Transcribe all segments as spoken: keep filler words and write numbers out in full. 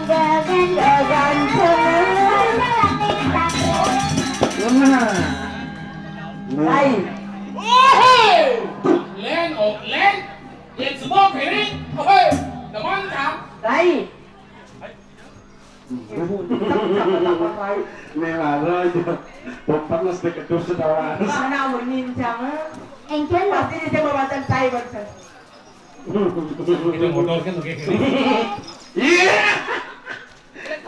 Nah. Nah. Lain. Len, oh, Len. Len semua kiri. Oh, hei. Teman, Cang. Lain. Ibu, Cang, Cang, Cang, Cang, lain. Nih, lara aja. Pompat mesti kedus setawa. Mana mau nyincang, eh? Engkel. Pasti dia mau macam tai, bangsa. Kita modal kan, oke, oke. Iya.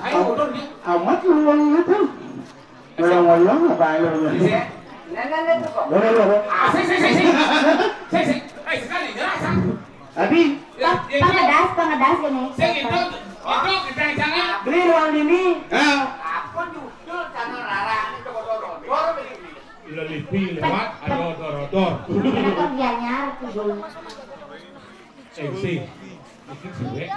Ayo, modal nih. Amat lu yang itu. Ngoyong-ngoyong apa aja lu? Iya. Nah, nah, nah, tuh kok. Boleh, boleh. Ah, sik, sik, sik, sik. Sik, sik. Eh, sekali, jelas, ah. Tapi ya, ya, pengedas, pengedas ini. Sing itu, itu kita jangan. Beli ruang dini. Ah. Apa judul channel Rara ini, coba dorong? Dorong ini. Lelipi lewat, ada odor-odor. Kenapa biarnya tuh dulu? Eh, sing. Iki cewek.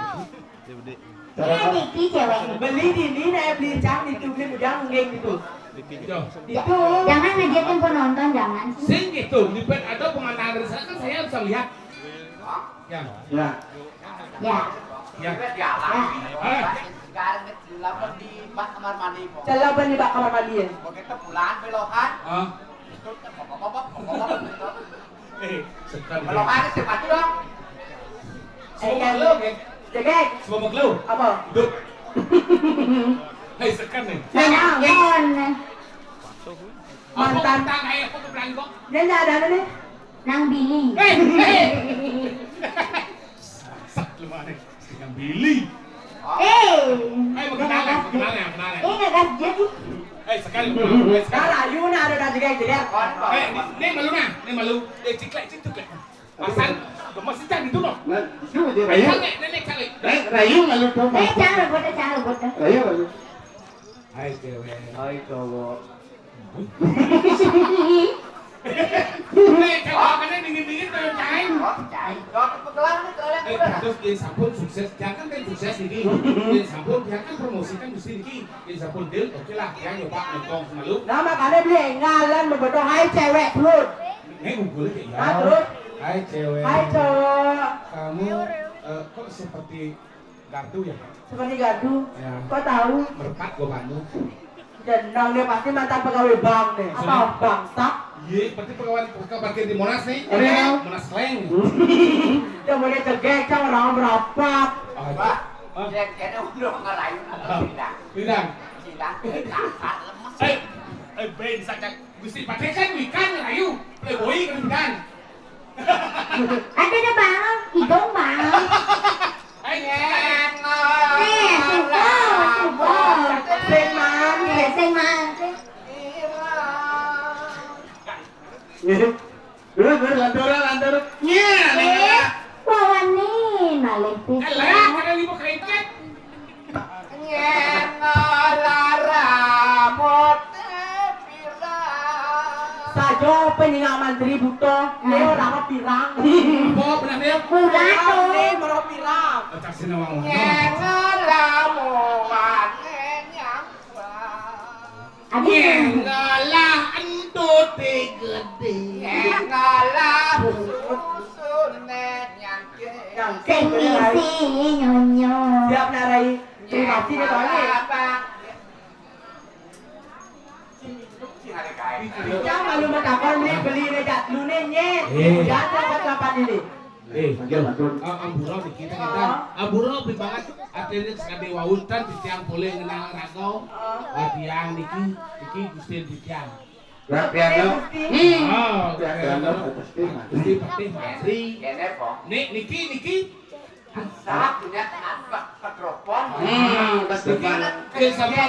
Ini Niki ceweknya. Beli dini, nah, beli Cang, itu beli bujang, nggih gitu. Yo. Itu. Jangan ngajakin penonton, jangan. Sing gitu, di pet ada pemandangan dari sana kan saya bisa lihat. Ya. Ya. Ya. Ya. Ya. Ah. Sekarang kecil apa di bak kamar mandi, Pok? Celah apa di bak kamar mandi ya? Begitu pulang belokan. Ah. Itu, pop, pop, pop, pop, pop, pop, gitu. Eh, sekarang. Belokan sih mati dong. Eh, Semua yang lo, geng. Jegek. Semua lo. Apa? Dut. Hei, sekarang nih. Nah, nah, nah. Mantan. Apa tang, eh, aku tuh bilang kok. Dia nggak ada nih. Nang Billy. Eh, eh. Sak lu mana? Nang Billy. Eh. Eh, mau kenalan, mau kenalan, mau kenalan. Eh, nggak gas dia sih. Eh, sekali, eh, sekali. Kalau Ayu nah ada tadi kayak jadi apa? Eh, ini, ini malu nah, ini malu. Eh, ciklek, ciklek. Pasang, gemes sih, Cang, gitu loh. Nah, itu dia rayu. Cang, eh, nenek, Cang, eh. Eh, rayu malu tuh. Eh, Cang, buat Cang, buat Cang. Rayu malu. Hai, cewek. Hai, cowok. Eh, cewek, makanya dingin-dingin tuh, Cang. Oh, Cang. Cowok kebetulan nih, kalian. Eh, udah. Terus dia sampun sukses, jangan kan sukses ini. Dia sampun, dia kan promosikan di sini, Ki. Dia sampun deal, oke lah, dia nyoba nongkrong sama lu. Nah, makanya beli ngalan bebedo, hai cewek, Bro. Eh, ngumpulnya kayak Nah, terus? Hai, cewek. Hai, cowok. Kamu, eh, kok seperti gardu ya? Seperti gardu. Ya. Kok tahu? Merepat gua bantu. Jenang dia pasti mantan pegawai bank nih. Apa? Bangsat. Iya, berarti pegawai, pegawai parkir di Monas nih. Iya. Monas Kleng. Dia mau dia cegek, Cang, orang berapa? Ah, Pak, hah? Dia kayaknya udah ngerayu atau tidak? Tidak. Tidak, kasar, lemes. Eh, eh, Ben, saja. Gusti Patih kan wikan, ayu, playboy kan wikan. Ada ada bang, hidung bang. Ayo. Nih, subuh, subuh. Sing man. Iya, sing man. Nih. Dulu, dulu, lantur, lantur. Iya, nih. Wah, wani, malih pisan. Alah, kada lima kaikat. Ngen lara mote pirang. Saja penyinga mantri buta, eh, ora pirang. Apa benar dia? Murah tuh. Ora pirang. Otak sini wong. Ngen lamuane nyambang. Aduh. Ngen ngalah entute gedhe. Ngen ngalah susune nyangke. Sing isi nyonyo. Siap, Nak Rai. Terima kasih, Nek Tony. Jangan lu matakon, Nek, beli rejak lu, Nek, nyet. Eh. Jangan dapat kapan ini. Eh, yo. Ah, ampura niki, kita. Ampura, beli banget. Artinya sekali wau, tan titiang boleh ngenang raga. Ah, tiang niki, niki Gusti titiang. Lah, piano. Hmm. Oh, piano, Gusti Patih. Gusti Patih Mantri. Kene, Pong. Nek, niki, niki. Salah punya apa? Keteropong. Hmm, pas depan. Nggih, sampun.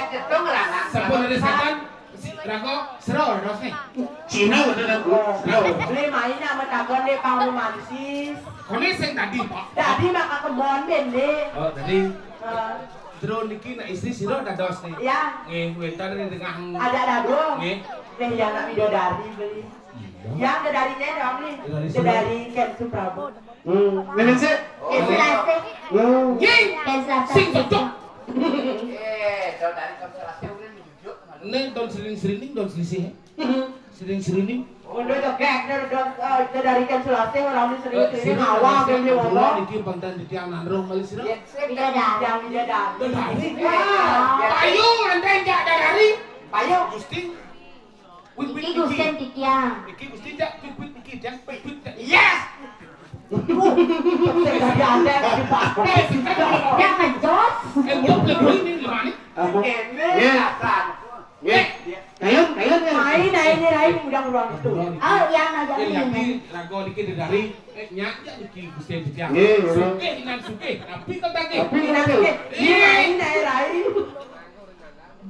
Sampun ada setan, si Rako, sero, terus nih. Cina, bener, aku. Sero. Beli main sama takon deh, Pang Romantis. Kone sing tadi, Pak. Tadi maka kebon, Dende. Oh, tadi. Heeh. Jero niki nak istri sira dados nih. Iya. Nggih, wénten ring tengah. Ada dado. Nggih. Nggih, ya anak bidadari beli. Iya. Ya, bidadarinya dong nih. Bidadari sira. Bidadari Ken Suprabo. Hmm, ngene sih. Ken Selasih. Hmm. Nggih. Ken Selasih. Sing cocok. Eh, saudari Ken Selasih udah dijujuk. Ning don sering-sering don selisih. Sering-sering. Udah cekek, udah, udah, eh, udah dari kan Selasih, orang ini serius, eh, ini sira ngawal, lagi dia ngomong. Niki bangdan di tiang nanrung kali sira. Iya, sing bidadari. Tiang bidadari. Bidadari. Iya. Iya. Payu, anten jak dadari. Payu. Gusti. Wik, wik, Iki niki. Gusti titiang. Iki Gusti jak, wik, wik, niki, jak, wik, wik, jak. Yes! Sing tadi ada, tadi pas. Eh, sing tadi. Yang ngejos. Eh, belum, belum, belum, ini gimana? Apa? Ini. Iya. Dasar. Nggih. Kayun, kayun, kayun. Main, main, main, udah ruang itu. Oh, iya, nah, jadi. Eh, nanti raga niki dari, eh, nyak, nyak niki Gusti Titiang. Nggih, nggih. Sugih, inan sugih. Tapi kok tadi? Tapi kok tadi? Iya, main, main, main.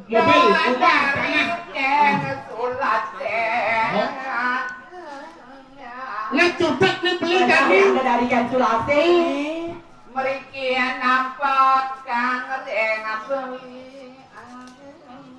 Mobil, rumah, tanah. Ngecutek nih beli kami. Ada dari Sulasi. Mriki nampak kang ring beli.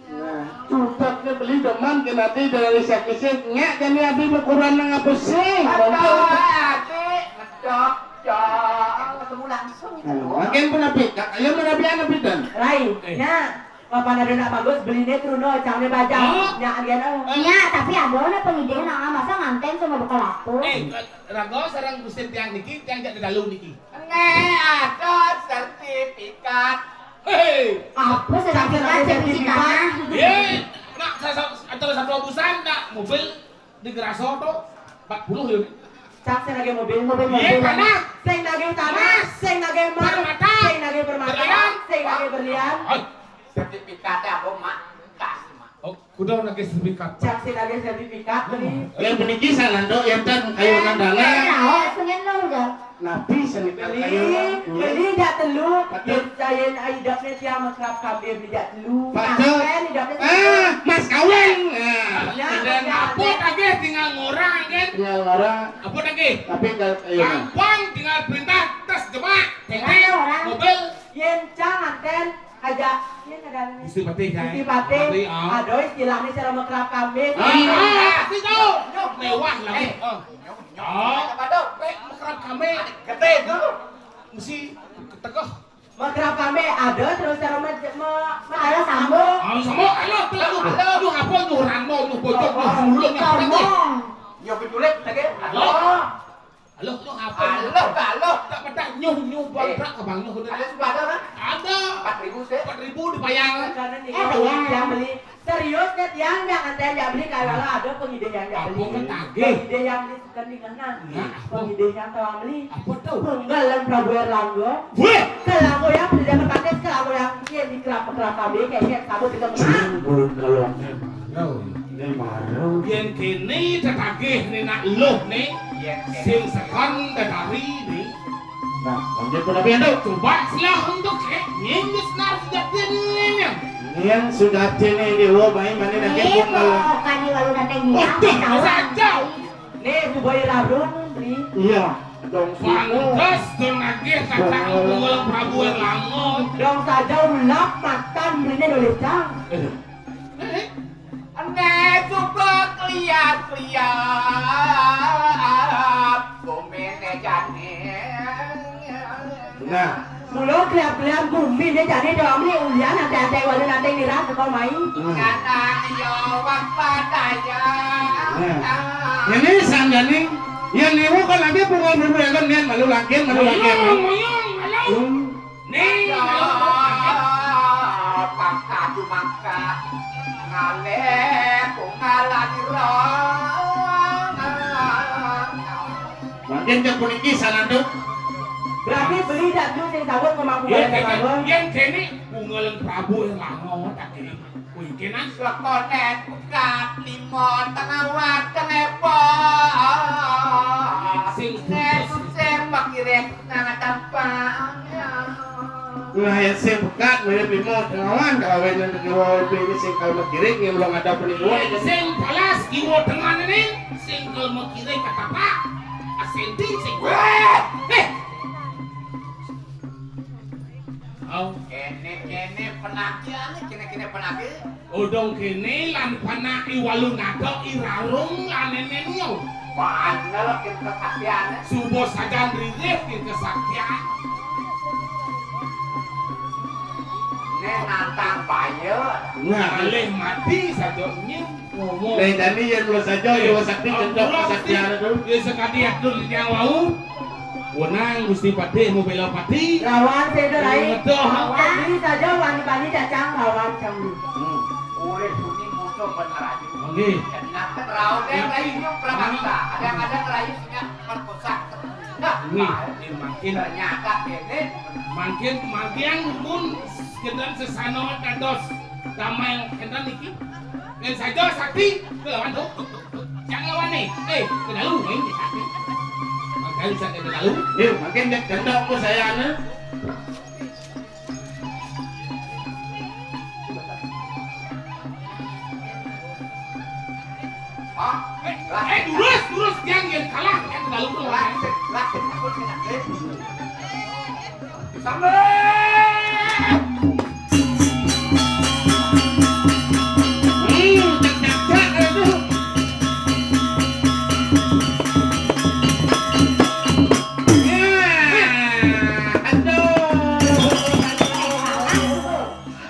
Nah, cutek ne beli demen ke nanti dari sakit nyak jadi abi ukuran nang apa sih? Aduh, abi ngedok, dok. Ketemu langsung itu. Nah, makin pun abi, kak, ayo men abi anak bidan. Rai, eh. Nah, papan ada nak bagus, beli ne truno, cang ne bajang. Oh. Nyak agen, oh. Eh. Nyak, tapi ada ne pengide nang masa nganten sama bekal apa? Eh, raga sareng Gusti tiang niki, tiang jak dalu niki. Nek ada sertifikat. Hei. Apa sertifikat, sertifikat? Ye, nak sasa-, atau satu busan nak mobil di Geraso to empat puluh ya. Cak sing nagih mobil, mobil, mobil. Ye, tanah. Sing nagih tanah, sing nagih emas, permata. Sing nagih permata, berlian. Sing nagih berlian. Ay. Sertifikatnya apa, Mak? Kas, Mak. Oh, kudu nagih sertifikat. Cak sing nagih sertifikat, beli. Yang puniki sanando, yang ten ayo nandala. Nah, oh, pengen lo udah. Napi senikat beli, kayu? Beli jak telu. Betul. Yen cayen idapne tiang makrab kambing beli jak telu. Betul. Nah, kan idapne telu. Ah, mas kawin. Nah. Ya, dan ya, apa ya. Tagih tinggal ngorang, kan? Tinggal ngorang. Apa tagih? Tapi kalau kayu. Gampang tinggal perintah, tes demak, ya, tengah, orang. Mobil. Yen cang anten. Aja, iya, kadang-kadang. Gusti Patih, kan? Gusti Patih. Patih, ah. Aduh, istilahnya cara mekerap kambing. Ah, ah, pasti tahu. Mewah lah. Eh. Oh. Oh. Apa tuh? Mekerap kambing. Gede itu. Mesti ketegeh. Mekerap kambing ada terus cara me-, me-, me-, ada sambung. Ah, sambung. Ayo, tuh, tuh. Aduh, apa tuh rano, tuh bocok, tuh sulung, apa tuh? Sambung. Yo, betulit lagi. Halo. Halo. Halo, lu apa? Halo, halo. Tak pernah nyuh, nyuh, bang, eh. Prak, abang, nyuh, udah. Ada sebelah ada, kan? Ada. Empat ribu, sih. Empat ribu dibayar. Karena nih, eh, yang beli. Serius, nih, tiang, jangan saya yang beli, kalau ada pengide yang beli. Apa ketagih? Pengide yang beli, bukan di mana. Nah, apa? Pengide yang telah beli. Apa tuh? Penggal dan Prabu Erlangga. Weh! Selaku yang beli dapat pakai, selaku yang, iya, di kerap-kerap kambing, kayak, kayak, sabut di tengah. Belum kalau. Marau. Ini marau. Yen kene tetagih ne nak luh ne, yen kene. Sing sekon tetari ne. Nah, lanjut pun tapi ando. Coba silah untuk, eh, nyinggis nar sejati ne. Yang sudah tene di wo bae mane nanti. Ini pun kalau kok kani lalu datang ni. Waduh, saja. Nih, suboi larung, Bli. Iya, dong. Pantes dong nagih kata Angkul Prabu Erlangga. Dong saja ulap matan Bli ne nulis cang. Eh. Nek suka kliat-kliat bumine jane. Nah. Mula kliat-kliat bumine jane doang ni ulian ante-ante walu nante ngira teko mai. Nah. Kadang yo waspadaya. Nah. Ini sanjani, yang niwu kan lagi bunga bumbu yang kan nian malu lagi, malu lagi. Mayung, mayung, malu. Hmm. Ning, pangkat mangkat ngalih bungalan ira. Mangkin jan puniki sananduk. Berarti beli dak tu sing sabut kemampuan. Yen kene, yen kene bungalan Prabu Erlangga tak kene. Kuwi kenan. Lekonen buka lima tengah wateng epo. Sing nek sing makiring nang tampang. Nah, yang sing pekat mirip lima tengawan kalau wena tengawan ini sing kalau makiring yang belum ada peningguan. Sing palas kiwa tengan ini sing kalau makiring kata pak. Asendi sing. Weh, eh. Au. Kene-kene penaki ane, kene-kene penaki. Odong kene lan penaki walu ngadok irarung lan nenenyo. Panel kita kesaktian. Subo sajan ririh kita kesaktian. Ne nantang paye. Nah, alih mati saja nyin. Ngomong. Lah, jani yén mula saja, eh, ya, sakti cendhok ampura, sakti Gusti. Anu to. Ya, sakadi atur tiyang wau. Wenang Gusti Patih mau bela pati. Lawan sing rai. Ngedoh. Lawan. Ini saja wani-wani cacang lawan cang. Hmm. Oleh suni musuh bener aja. Nggih. Kenapa raut yang rayu prakasa? Ada-ada rayu singa merkosa. Nah, nggih. Mangkin ternyata kene. Mangkin, mangkin mun gendang sesano dados damel gendang niki. Yen saja sakti kelawan duk, duk, duk, duk. Jangan lawan nih. Eh, kedalu main di sakti. Mangkin sakti kedalu. Yuk, mangkin cendhok ku saya anu. Hah? Eh, eh, durus, durus, tiang yang kalah, yang lalu tuh. Lasik, lasik, aku tidak, eh. Sampai. Hmm, cak, cak, cak, itu. Ya, aduh.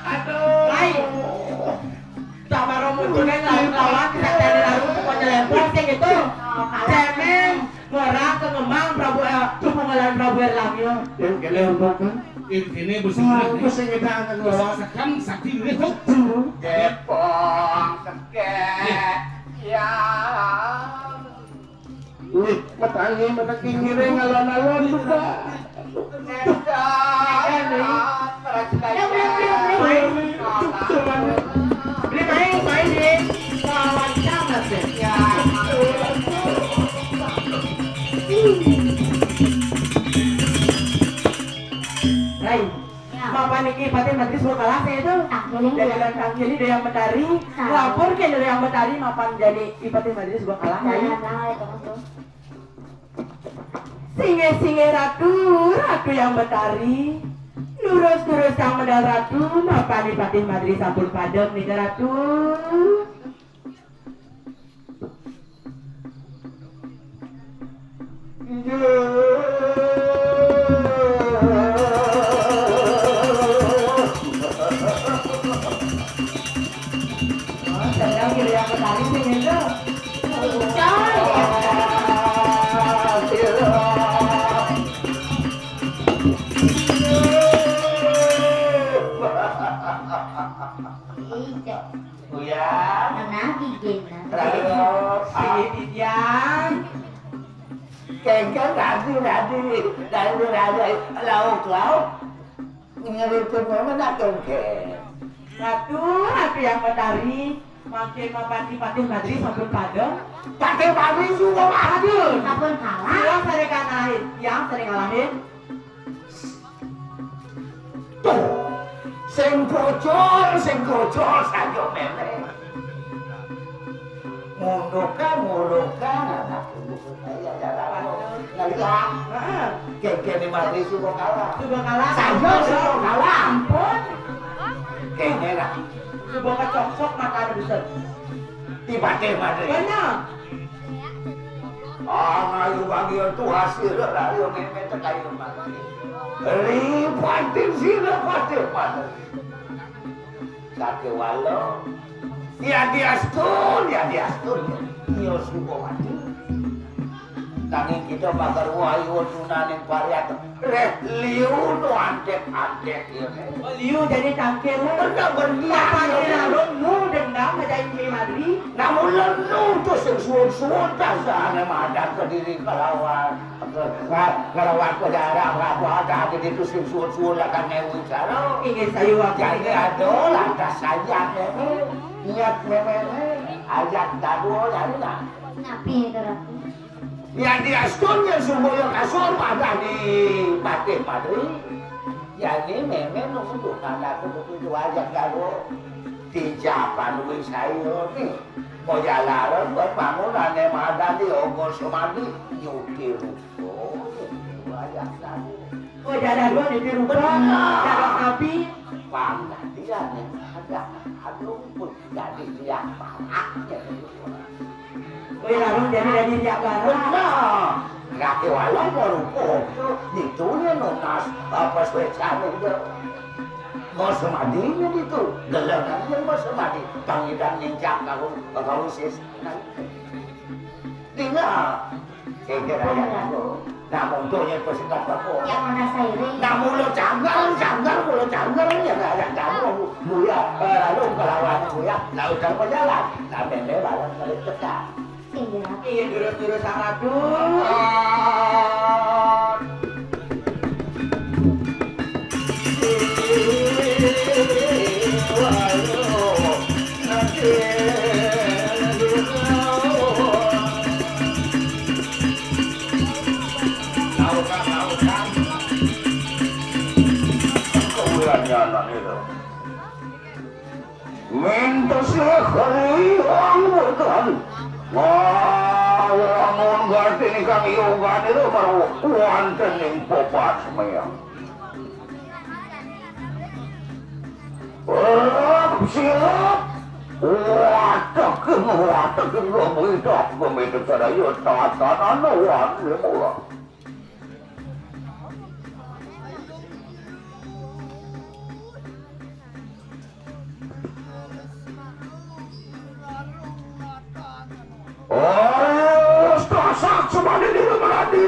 Aduh. Baik. Sak maro muncul kan lawan-lawan, sak dari lalu, pokoknya lempar, sing itu. Cemen, ngorang ke Ngembang, Prabu, eh, tuh pengolahan Prabu Erlangga. Yang kalian bukan? Ini, ini bersih. Wah, bersih kita akan lawan. Sekan sakti ini tuh. Tuh. Gepong, sekek. Ya. Wih, metangi, metangi ngiring alon-alon juga. Beli main, main di lawan camat ya. Rai. Ya. Mapan niki Patih Madri suka kalah saya itu. Tangkiling, ya. Dari Lentang Kili Dayang Betari. Tahu. Lapor ke Dayang Betari, mapan jadi Patih Madri suka kalah. Nah, ya. Nah, itu maksud. Singgih-singgih Ratu, Ratu yang Betari. Lurus-lurus yang medal Ratu, mapan Patih Madri sampun padem nika Ratu. Iya. Menang gigina. Terus, ah. Iya, iya. Kengkeng, radu, radu, radu, radu, lauk, lauk. Ngeripun memang nak kengkeng. Ratu, Ratu yang Betari, makin mapan Patih Madri sampun padem. Patih Madri sudah padem. Sampun kalah. Sira sering ngalahin, yang sering ngalahin. Tuh, sing bocor, sing bocor saja meme. Mundukan, mundukan, anak ibu. Iya, ya, ya, ya. Ngeliat. Heeh. Kene mati suka kalah. Suka kalah. Saja suka kalah. Ampun. Kene lah. Suka kecocok mata ada besar. Tiba-tiba deh. Benar. Ah, ayo bagi itu hasil lah, ayo meme tekayu mati. Ripatin sila patih mati. Sakewala. Ya diastun, ya diastun. Iya suka mati. Nanging kita bakar wayu tunaning pariat. Reh liu nu antek-antek ya. Oh, liu jadi tangkil lah. Bener, bener. Apa dia lalu nu dendam aja ini Madri. Namun lenu tuh sing suwun-suwun dasane madan kediri kelawan. Kelawan penjara berapa ada di itu sing suwun-suwun lah kan ngewi cara. Inggih sayu waktu. Jadi ada lantas saja meme. Niat meme ajak dadua lari lah. Napi itu Ratu? Ya diastun yen supaya kasur padah di patih patri. Ya ini meme nunggu anak begitu aja kalau di Japan wisayoni. Mau jalaran buat bangunane madan di Ogo Semadi. Yudi ruko. Wajah tadi. Oh, jadah dua di ruko. Benar. Jadah sapi. Panggantian yang ada. Aduh, pun jadi dia parahnya. Wih, lalu jadi, jadi dia parah. Benar. Laki walau mau ruko. Itu dia nunas apa swecane itu. Mau semadi nya ditu. Gelem aja mau semadi. Pangidan nincang kau, kau sis. Nah, tinggal. Sing kira ya aku. Nah, mungkin itu sing tak apa. Yang mana sairing? Nah, mulut canggal, canggal, mulut canggal ya, nggak ada kamu. Buya, eh, lalu kelawan buya, lalu jalan. Nah, bende bareng balik teka. Iya, terus-terus sama tuh. Tahu kan, tahu kan? Kemudiannya anak itu. Minta sih kalian bukan. Wah, lamun ganti nikang yogan itu baru kuanten ning popat semeyang. Erep, silep. Watekin, watekin, gemidak, gemidak sadaya tatanan wan mula. Oh, tasak semadi di rumah di.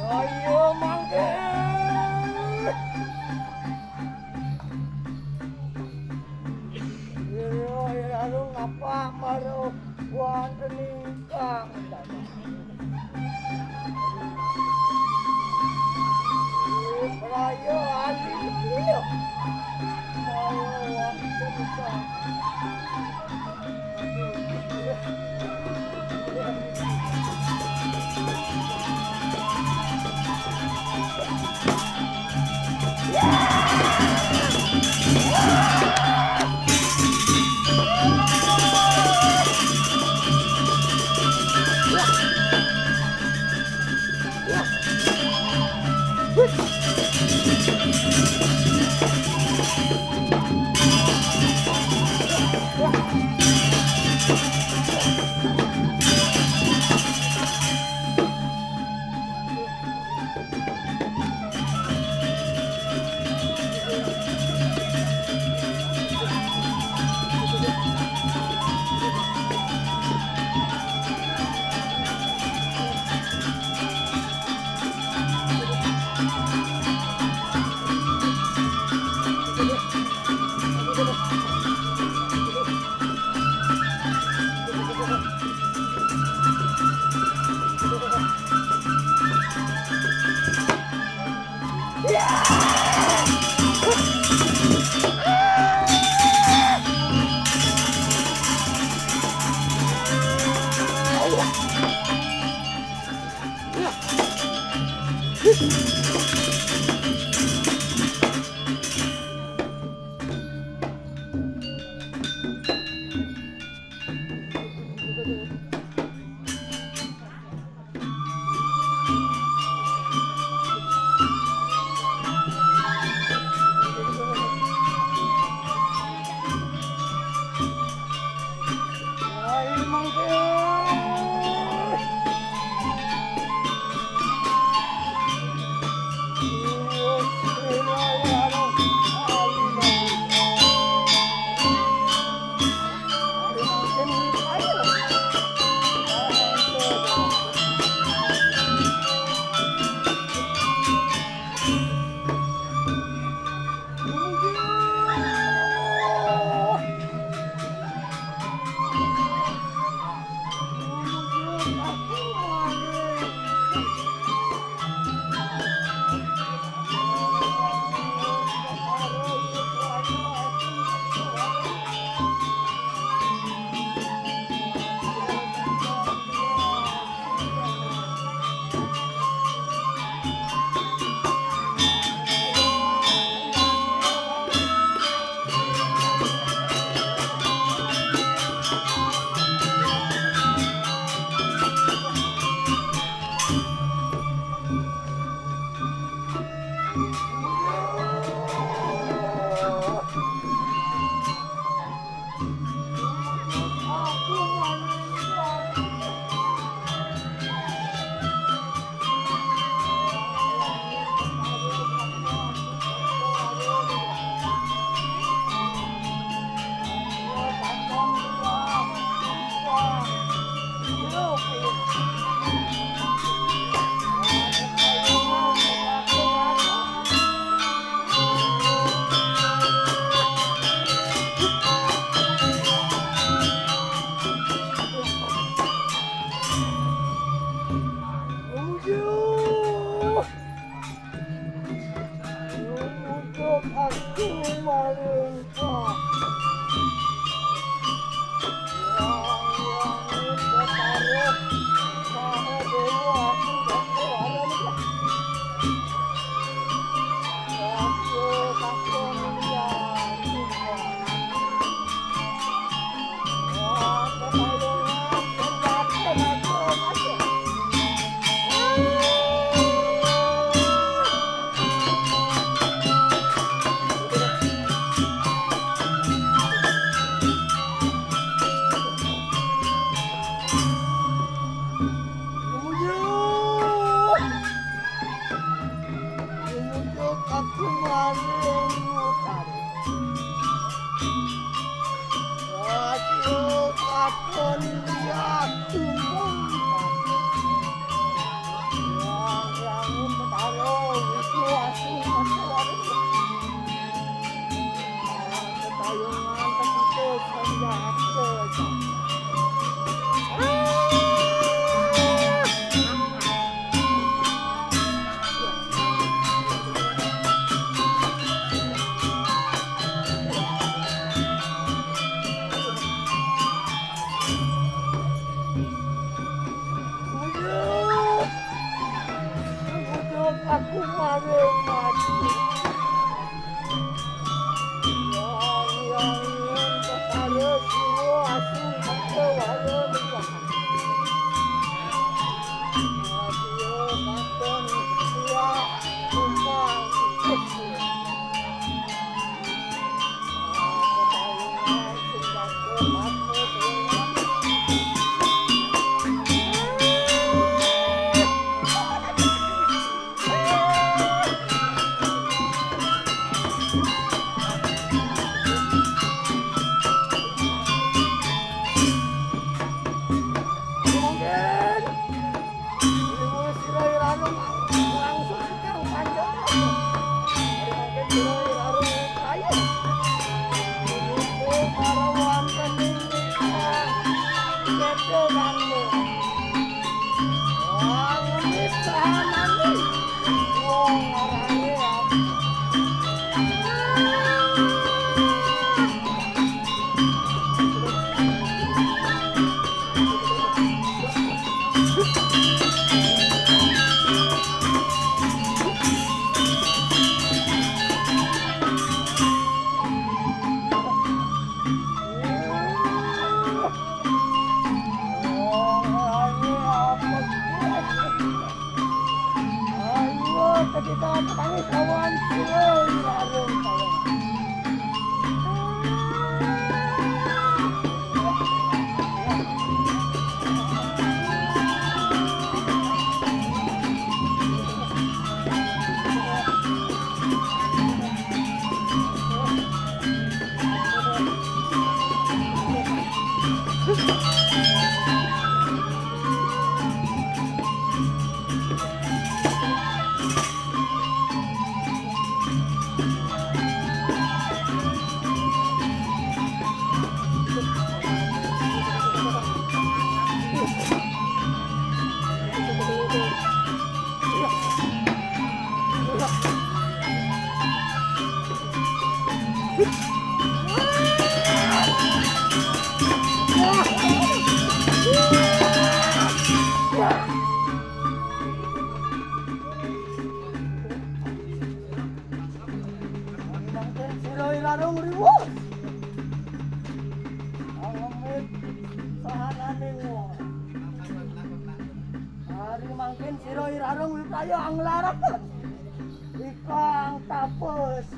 Ayo mangke. Ira, ira, lu ngapa maru wonten ingkang? Raya alim. Maru wonten ingkang. Tumuju ka kumaring utara. Radio katon liat tumbang. Yang Betara Wisnu Asih Maswari. Ketayungan tepitis senjata. Aku maring mati. Yang, yang ingin kepada Siwa Asung Bhagawala. Mungkin Ibu sira irarung langsung ingkang panjenengan. Mungkin sira irarung kaya. Ibu para wonten ing Beda kanggo. Wah, ngemis sahanane. Wong arane apa? Mangkin sira irarung riwus. Angemit sahananing wong. Ari mangkin sira irarung wipaya anglaraken. Ikang tapes.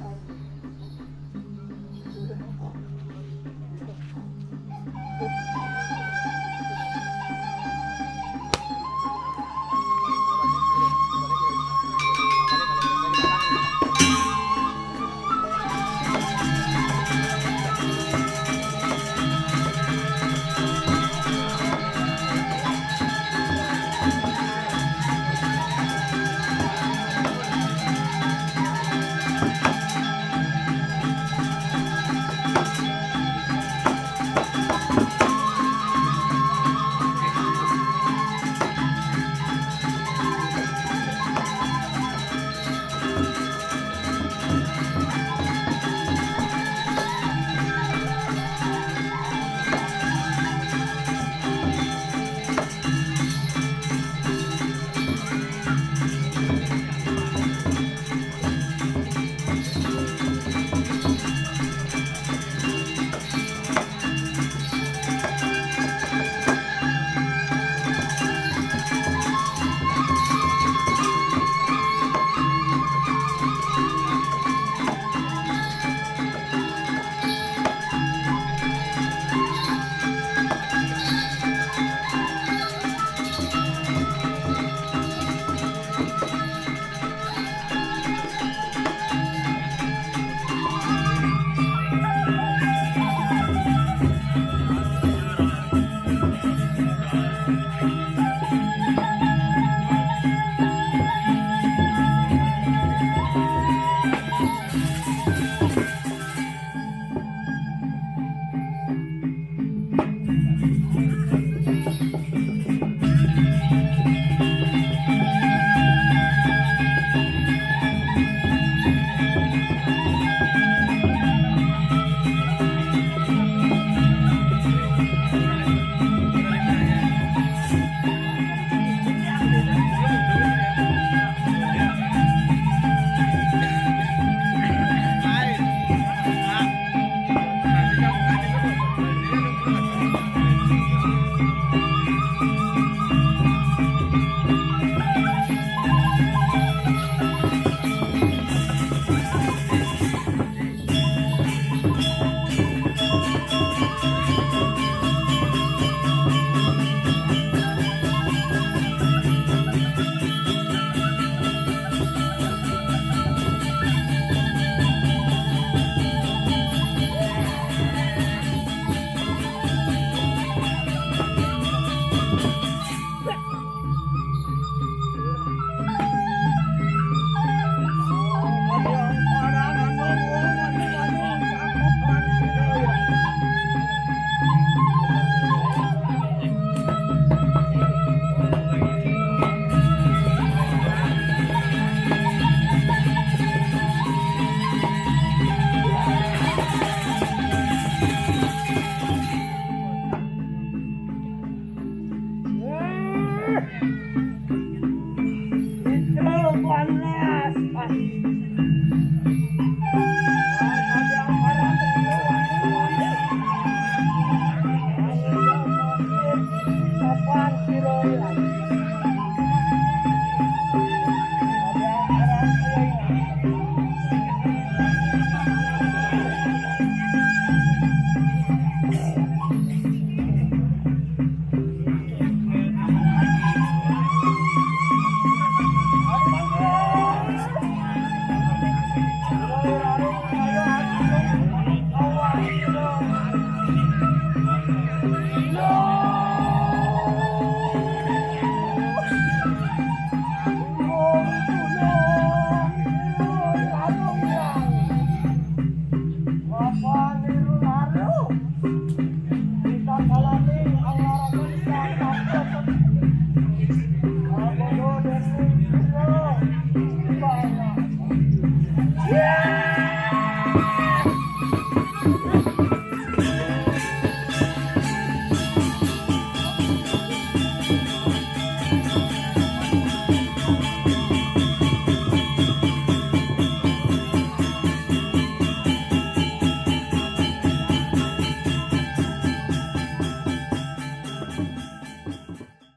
One,